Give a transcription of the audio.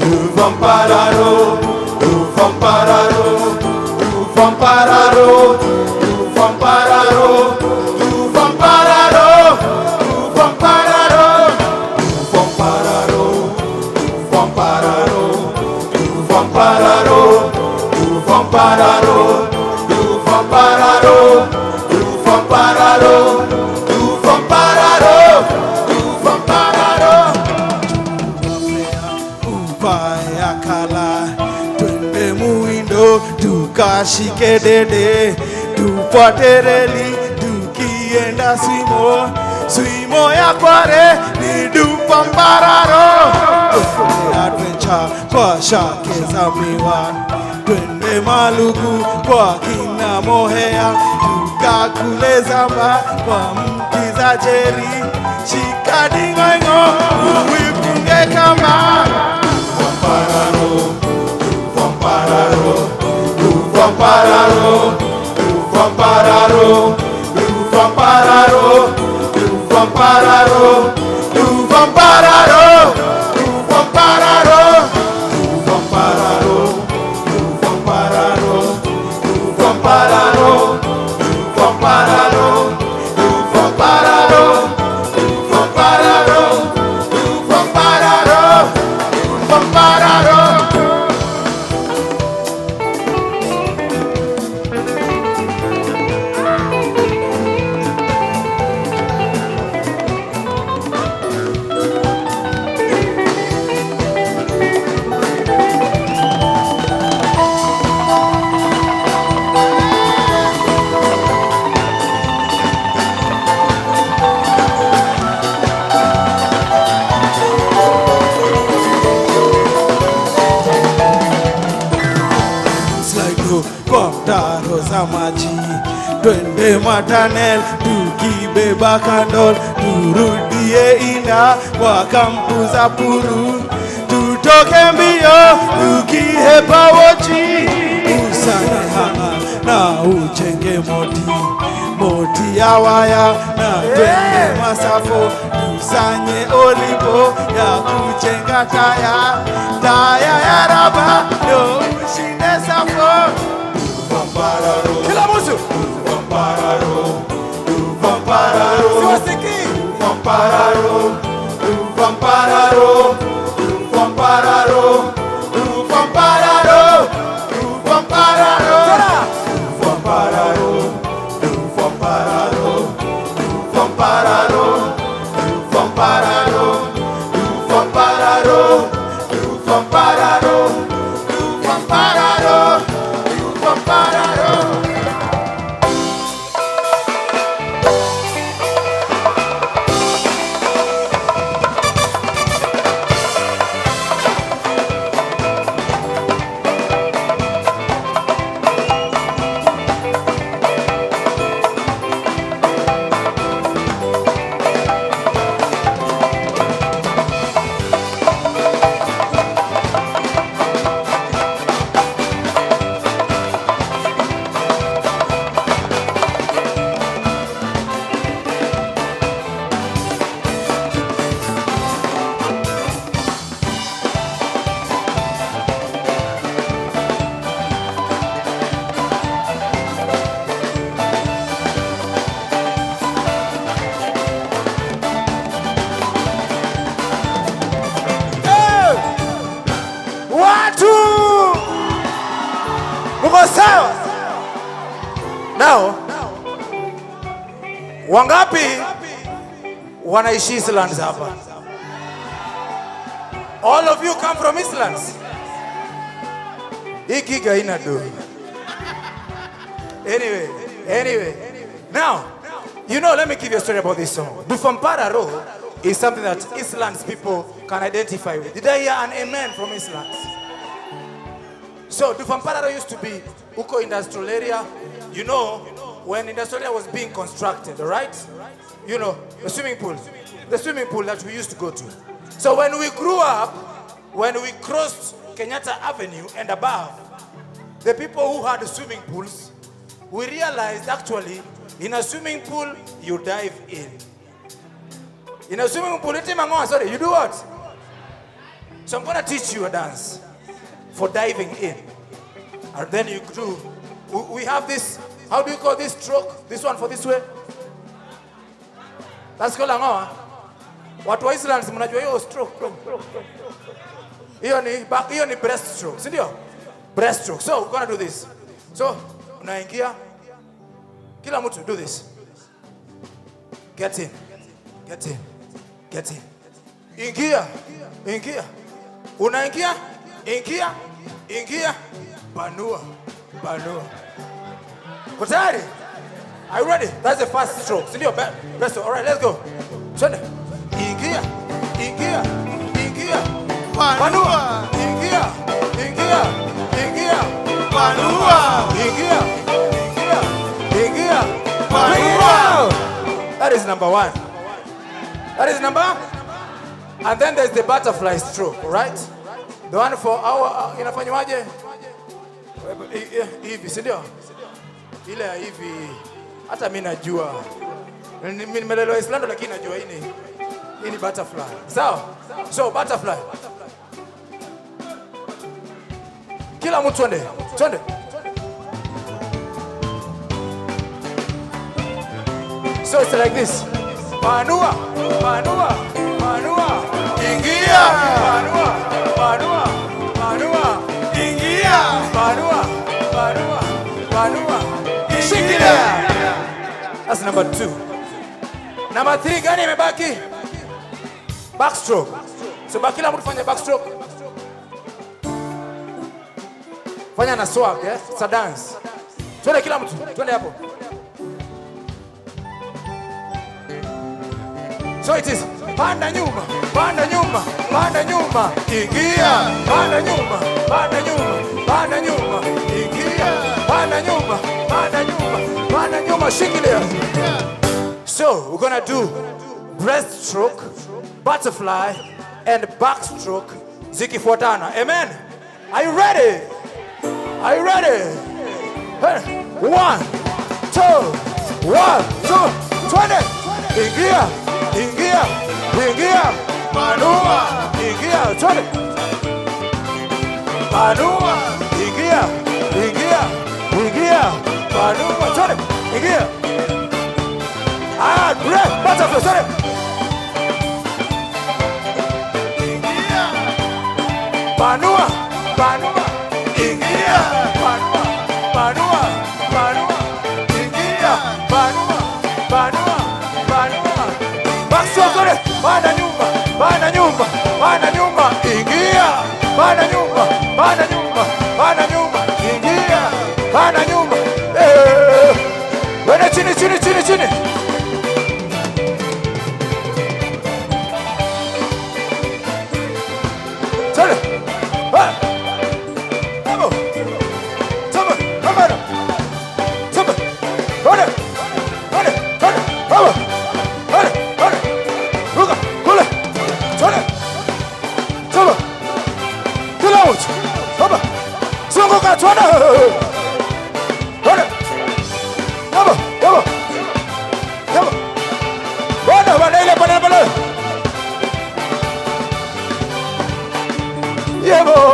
Duvampararo, Duvampararo, Duvampararo, Duvampararo, Duvampararo, Duvampararo, Duvampararo, Duvampararo, Duvampararo, Duvampararo, Duvampararo, Duvampararo, Duvampararo, Duvampararo, Duvampararo. Uvae akala, twende Muindo tukashike dede, tupate reli tukienda swimo, swimo ya Kware ni Dupampararo. Twende adventure kwa shake za miwa, twende Maluku kwa kina Mohea, tukakule zamba kwa mti za jeri, shika dingoingo uifunge kamba. Duvampararo, Duvampararo, Duvampararo, Duvampararo, Duvampararo, Duvampararo, Duvampararo, Duvampararo, Duvampararo, Duvampararo, Duvampararo, Duvampararo, Duvampararo, Duvampararo, Duvampararo, Duvampararo. Slide kwa mtaro za maji, twende Matanel tukibeba kandol, turudie Inda kwa kampu za Puru, tutoke mbio tukihepa wochi, usane na uchenge moti moti ya waya na twende Masafo tusanye olibo ya kujenga taya taya ya raba ndo ushinde safo. Duvampararo, Kila mtu Duvampararo, Duvampararo, siwasikii. Duvampararo, Duvampararo, Duvampararo, Duvampararo, Duvampararo, Tena. Duvampararo, Duvampararo, Duvampararo, Duvampararo, Duvampararo, Duvampararo, Duvampararo, Duvampararo. Hey! Watu mko sawa? Now, wangapi wanaishi Eastlands hapa? All of you come from Eastlands? Hii gig haina do. Anyway, anyway. Now, let me give you a story about this song. Dufampararo is something that Eastlands people can identify with. Did I hear an amen from Eastlands? So Dufampararo used to be uko industrial area. When industrial area was being constructed, all right? The swimming pool. The swimming pool that we used to go to. So when we grew up, when we crossed Kenyatta Avenue and above, the people who had swimming pools, we realized actually in a swimming pool, you dive in. In a swimming pool, sorry, you do what? So I'm gonna teach you a dance for diving in. And then you do, we have this, how do you call this stroke? This one for this way? That's called angoa. Watu wa Eastlands mnajua hiyo stroke. Hiyo ni back, hiyo ni breast stroke, si ndio? Breast stroke. So we're gonna do this. So unaingia, kila mtu do this. Get in. Get in. Get in. Ingia. Ingia. Unaingia? Ingia. Ingia. Panua. Panua. Uko tayari? Are you ready? That's the first stroke. Si ndio? Breast stroke. All right, let's go. Twende. Ingia. Ingia. Ingia. Panua. Ingia. Ingia. Ingia. Panua. Ingia. Ingia. Ingia. Panua. That is number one. That is number. And then there's the butterfly stroke, right? The one for our inafanywaje? Hivi, si ndio? Ile ya hivi. Hata mimi najua. Nimelelewa Islando lakini najua hii ni butterfly. Sawa? So butterfly. Kila mtu twende. Twende. So it's like this. Panua, panua, panua. Ingia. Panua, panua, panua. Ingia. Panua, panua, panua. Shikilia. That's number 2. Number 3 gani imebaki? Backstroke. So kila mtu fanya backstroke. Fanya na swag, eh? It's a dance. Twende kila mtu, twende hapo. So it is panda nyuma, panda nyuma, panda nyuma, ingia, panda nyuma, panda nyuma, panda nyuma, ingia, panda nyuma, panda nyuma, panda nyuma, shikilia. So we're gonna do breaststroke, butterfly, and backstroke zikifuatana. Amen. Are you ready? Are you ready? Hey, 1, 2, 1, 2, 20. Ingia, ingia, ingia, panua, ingia, twende. Panua, ingia, ingia, ingia, panua, twende, ingia. Ah, breath, butterfly, twende. Ingia. Panua, panua, ingia, panua, panua, panua, ingia, panua, panua, panua. Backstroke, twende. Panda nyuma, panda nyuma, panda nyuma, ingia, panda nyuma, panda nyuma, panda nyuma, ingia, panda nyuma. Eh, wende chini, chini, chini, chini. Twende. Ah. Hapo. Tuma, hapana. Tuma. Twende. Twende, twende. Hapo. Twende, twende. Ruka, kule. Twende. Tuma. Kila mtu. Hapa. Zunguka, twende. Twende. Hapo, hapo. Hapo. Bwana, bwana ile, bwana, bwana. Yebo.